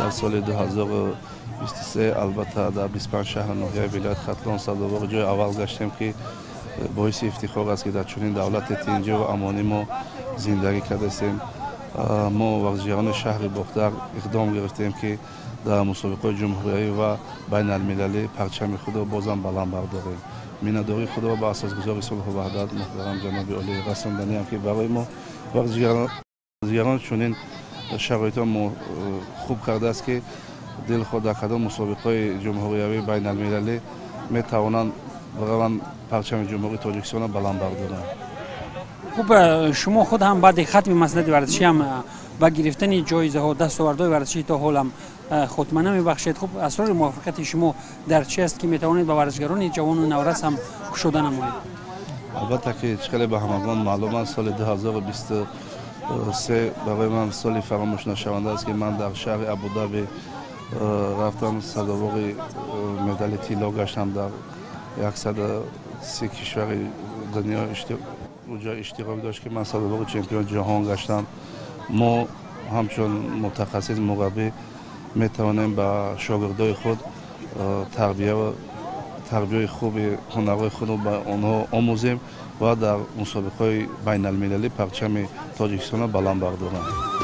Дар соли 2023 албатта дар 25 шаҳр ноҳияи вилояти Хатлон сазовори ҷои аввал гаштем, ки боиси ифтихор аст, ки дар чунин давлати тинҷӣ ва амонӣ мо зиндагӣ кардастем. Мо варзишгарони шаҳри Бохтар иқдом гирифтем, ки дар мусобиқаҳои ҷумҳуриявӣ ва байналмилалӣ парчами худро бозам баланд бардорем. Миннатдории худро ба асосгузори сулҳу ваҳдат муҳтарам ҷаноби олӣ расонданиам, ки барои мо варзишгарон чунин шароитро хуб кардааст, ки дилхоҳ дар кадом мусобиқаҳои ҷумҳуриявӣ, байналмилалӣ метавонанд бираванд, парчами Ҷумҳурии Тоҷикистонро баланд бардоранд. Хуб, шумо худ ҳам баъди хатми маслиҳати варзишӣ ҳам ба гирифтани ҷоизаҳо, дастовардҳои варзишӣ то ҳол ҳам хотима намебахшед. Хуб, асрори муваффақияти шумо дар чи аст, ки метавонед ба варзишгарони ҷавону наврас ҳам кушода намоед? Албатта, ки чӣ хеле ба ҳамагон маълум аст, соли 2023 барои ман соли фаромӯшнашаванда аст, ки ман дар шаҳри Абудаби рафтам, сазовори медали тилло гаштам. Дар 130 кишвари дунё уҷо иштирок дошт, ки ман сазовори чемпиони ҷаҳон гаштам. Мо ҳамчун мутахассис, мураббӣ метавонем ба шогирдои худ тарбияи хуби ҳунарҳои худро ба онҳо омӯзем ва дар мусобиқаҳои байналмилалӣ парчами Тоҷикистонро баланд бардоранд.